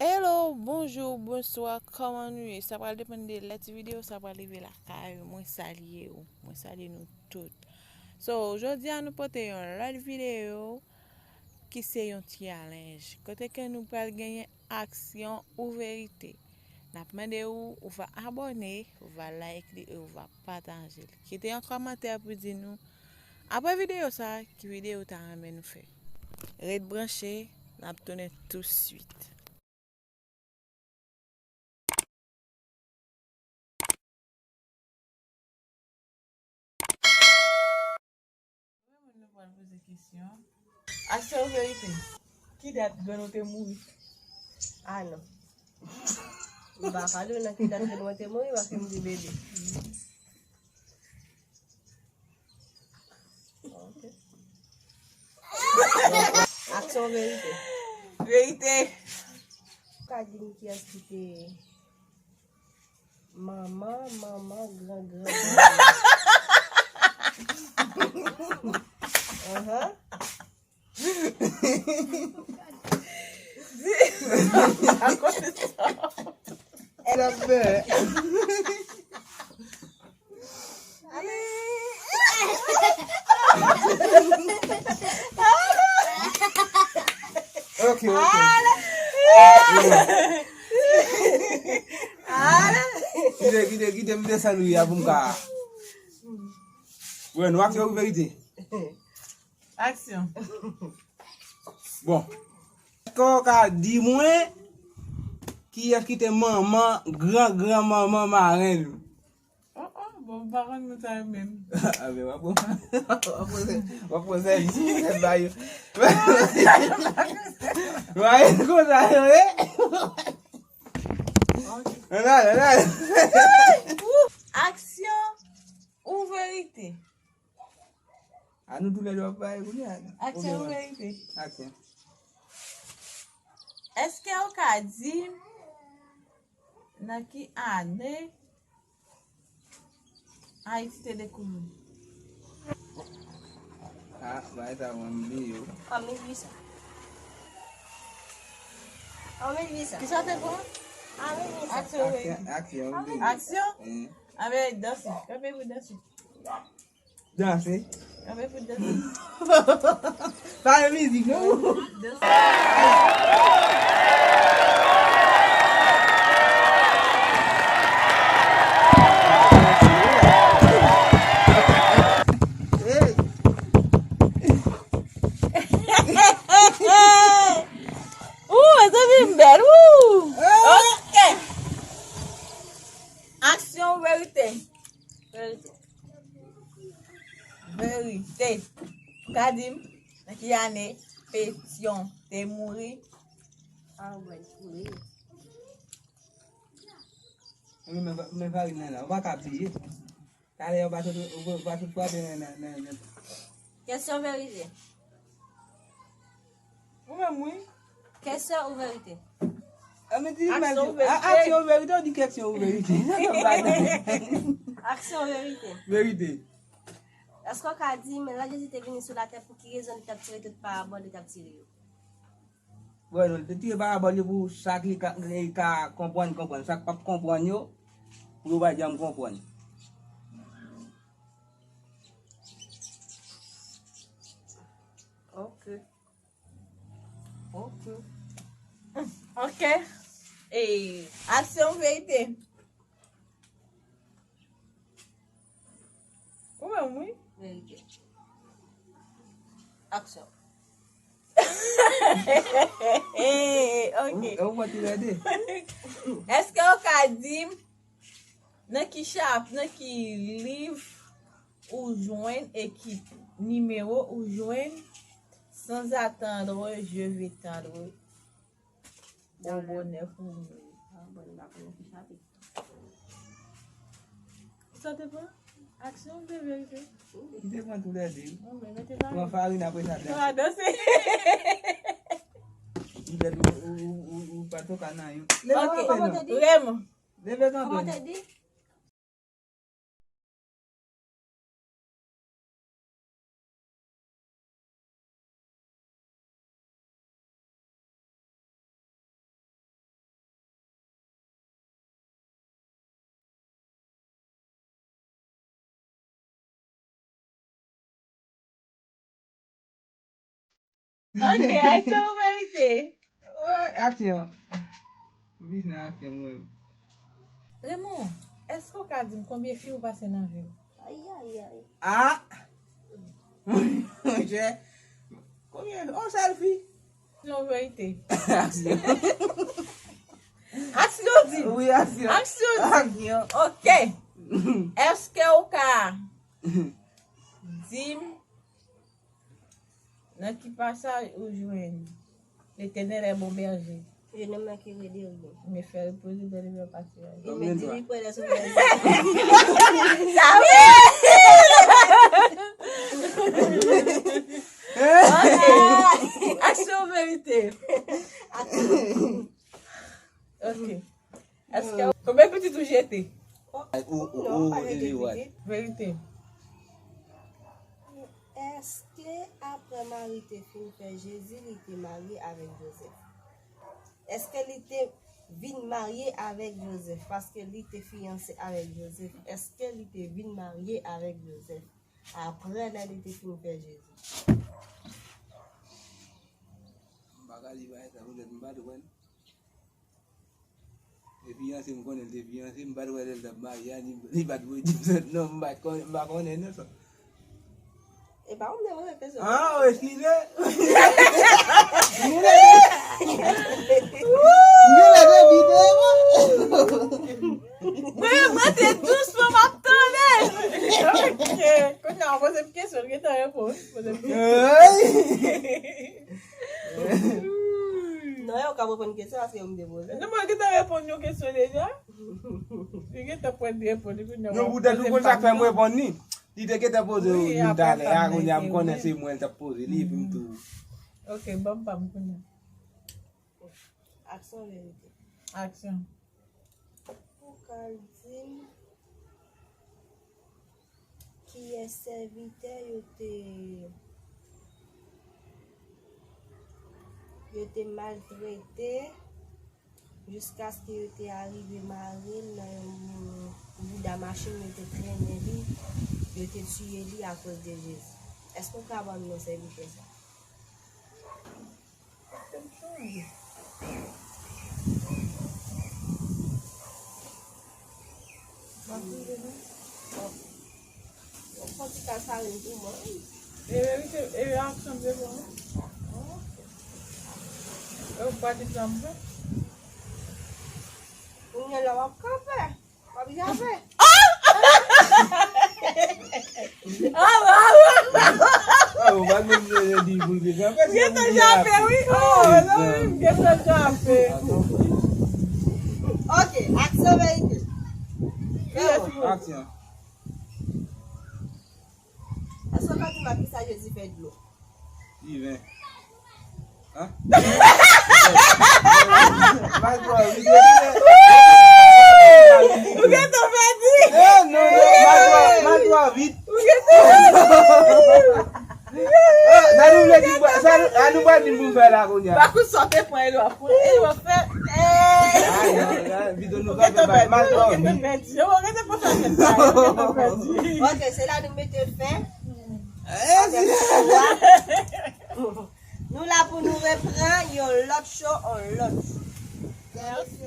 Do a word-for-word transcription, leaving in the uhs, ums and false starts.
Hello, bonjou, bonswa, kòman nou ye? Sa pral depann de lè ti videyo sa pral rive lakay ou. Mwen salye ou, mwen salye nou tout. So, jodi a nou pote yon lòt videyo ki se yon challenge. Kote ke nou pral genyen aksyon ou verite. N ap mande ou, ou va abòne, ou va like li e ou va pataje l. Kite yon kòmantè pou di nou, apre videyo sa, ki videyo ou ta renmen nou fè. Ret branche, n ap tounen touswit. Premye moun nou pral poze kesyon. Aksyon ou verite? Ki dat grann ou te mouri? Ah non. M pa ka di w nan ki dat grann mwen te mouri, paske m te bebe. Ok. Aksyon ou verite? Verite. Ou ka di m kiyès ki te manman, manman, gran, gran, gran. Ahan. Di. Rakonte sa. L ap fè. Ok, ok. Kite, kite, kite m desann wi a pou m ka. Wè, nou aksyon ou verite? Aksyon. Bon. Èske w ka di mwen kiyès ki te manman, gran, gran manman marenn? Oh, oh, bon, m pa konn moun sa yo menm. A, men w ap, w ap poze, w ap poze li sou tèt ba yo. Marenn konsa yo ye. Ann ale, ann ale. Aksyon ou verite? A nou toulède w ap pale kounye a. Aksyon ou verite? Aksyon. Èske w ka di m nan ki ane Ayiti te dekouvri? A, bagay sa yo, mwen bliye yo. An mil uit san. An mil uit san. Kisa w te pran? An mil uit san. Aksyon ou verite? Aksyon, aksyon, m bliye. Aksyon? Anben, danse. Kanpe pou danse. Danse. Anben pou danse. Pa gen mizik, non? Danse. Hey. Ooh, mezanmi, m bèl, ooh. Ok. Aksyon ou verite? Verite. Verite. Ou ka di m nan ki ane Petyon te mouri? A, mwen mouri. Men, men, men Farine nan la, ou pa ka bliye. Talè ou pa sot, ou pa sot frape nan, nan, nan, nan. Kesyon verite. Ou menm wi. Kesyon ou verite? An men di, aksyon ou verite? Aksyon ou verite ou di kesyon ou verite? Aksyon ou verite? Verite. Èske w ka di m, lè Jezi te vini sou latè, pou ki rezon li t ap tire tout parabòl li t ap tire yo? Bon, nou te tire parabòl yo pou sa ki ka, ki ka konprann, konprann. Sa k p ap konprann yo, pou yo pa janm konprann. Ok. Ok. Ok. E, aksyon ou verite? Ou menm wi. Verite. Aksyon. Ok. Ou, ou mwen tou lè de. Èske ou ka di m nan ki chap, nan ki liv ou jwenn e ki nimewo ou jwenn Sans attendre, je vais tendre au bonheur pour nous? Ah, bon, m pa konnen ki chapit. Sa te pran? Aksyon oubyen verite? M te pran tou lè de. Bon, men mete pa. Pran Farine apre sa. Mete pa danse. M pèdi ou, ou, ou, ou, ou pa toka nan yon. Leve kanpe non. Raymond. Leve kanpe. Kòman te di? Ok, aksyon ou verite? Aksyon. Vin nan aksyon mwen. Raymond, èske w ka di m konbyen fi ou pase nan vi w? Ayayay. Ah! Monchè, konbyen? On sèl fi? Yon verite. Aksyon. Aksyon di. Wi, aksyon. Aksyon di. Aksyon. Ok. Èske w ka di m nan ki pasaj ou jwenn L'Éternel est bon berger? Je ne manquerai de rien. Il me fait reposer dans les verts pâturages. Il me dirige près des sources. Sa wi! Ok. Aksyon ou verite? Ok. Èske konbyen pitit ou jete? Ou, ou, non, ou pa jete pitit. Verite. Èske apre Mari te fin fè Jezi, li te marye avèk Jozèf? Èske li te vin marye avèk Jozèf? Paske li te fiyanse avèk Jozèf. Èske li te vin marye avèk Jozèf apre lè li te fin fè Jezi? M pa ka di bagay sa, poutèt m pa t wè l. E fiyanse, m konnen l te fiyanse, m pa t wè lè l t ap marye a, ni, li pa t voye di m sa, non, m pa t konnen, m pa konnen, non, sa. E pa ou m te poze kesyon. Ah, oh, eskize. M genlè te vide, mwen. Mwen, mwen te dousman, m ap tande. Ok. Kounye a, poze m kesyon, l gentan reponn. Poze m kesyon. Non, yo ka reponn kesyon paske yo m te poze. Non, mwen gentan reponn yon kesyon deja. Li gentan pran reponn li kounye a. Non, poutèt ou konn sa k fè m reponn li. Li te gentan poze youn talè a, kounye a m konnen se mwen l t ap poze li, epi m tou. Ok, ban m pa m kounye a. Aksyon, verite. Aksyon. Ou ka di m kiyès sèvitè yo te, yo te maltrete jiskaske yo te arive mare l nan yon bouda machin, yo te trennen li, yo te tiye li akoz de Jezi? Èske w ka ban m non sèvitè sa? Yon ti kal farin pou mwen. E verite, e aksyon de bon. E ou pa di sa m fè? Kounye a la w ap kanpe. W ap jape. Ah, ou pa menm di pou l te kanpe. M gentan jape, wi. Oh, non, wi, m gentan jape. Ok, aksyon, verite. Aksyon. Èske w ka di m ak kisa Jezi fè dlo? Diven. Hein? Malpwòv, li gentan. Ou gentan pèdi. Eh, non, non, malpwòv, malpwòv, vit. Ou gentan pèdi. Eh, sa nou vle di, sa nou, sa nou pral di pou m fè la kounye a. Bakout sa w te pran, e w ap pran, e w ap fè. Eh. Ay, ay, ay, videyo nou ka fè bay, malpwòv, vit. Ou gentan pèdi. Yo, ou gentan pèdi. Ok, se la nou mete fen. Eh, avèk show a. Nou la pou nou reprann yon lòt show, yon lòt jou. Mèsi.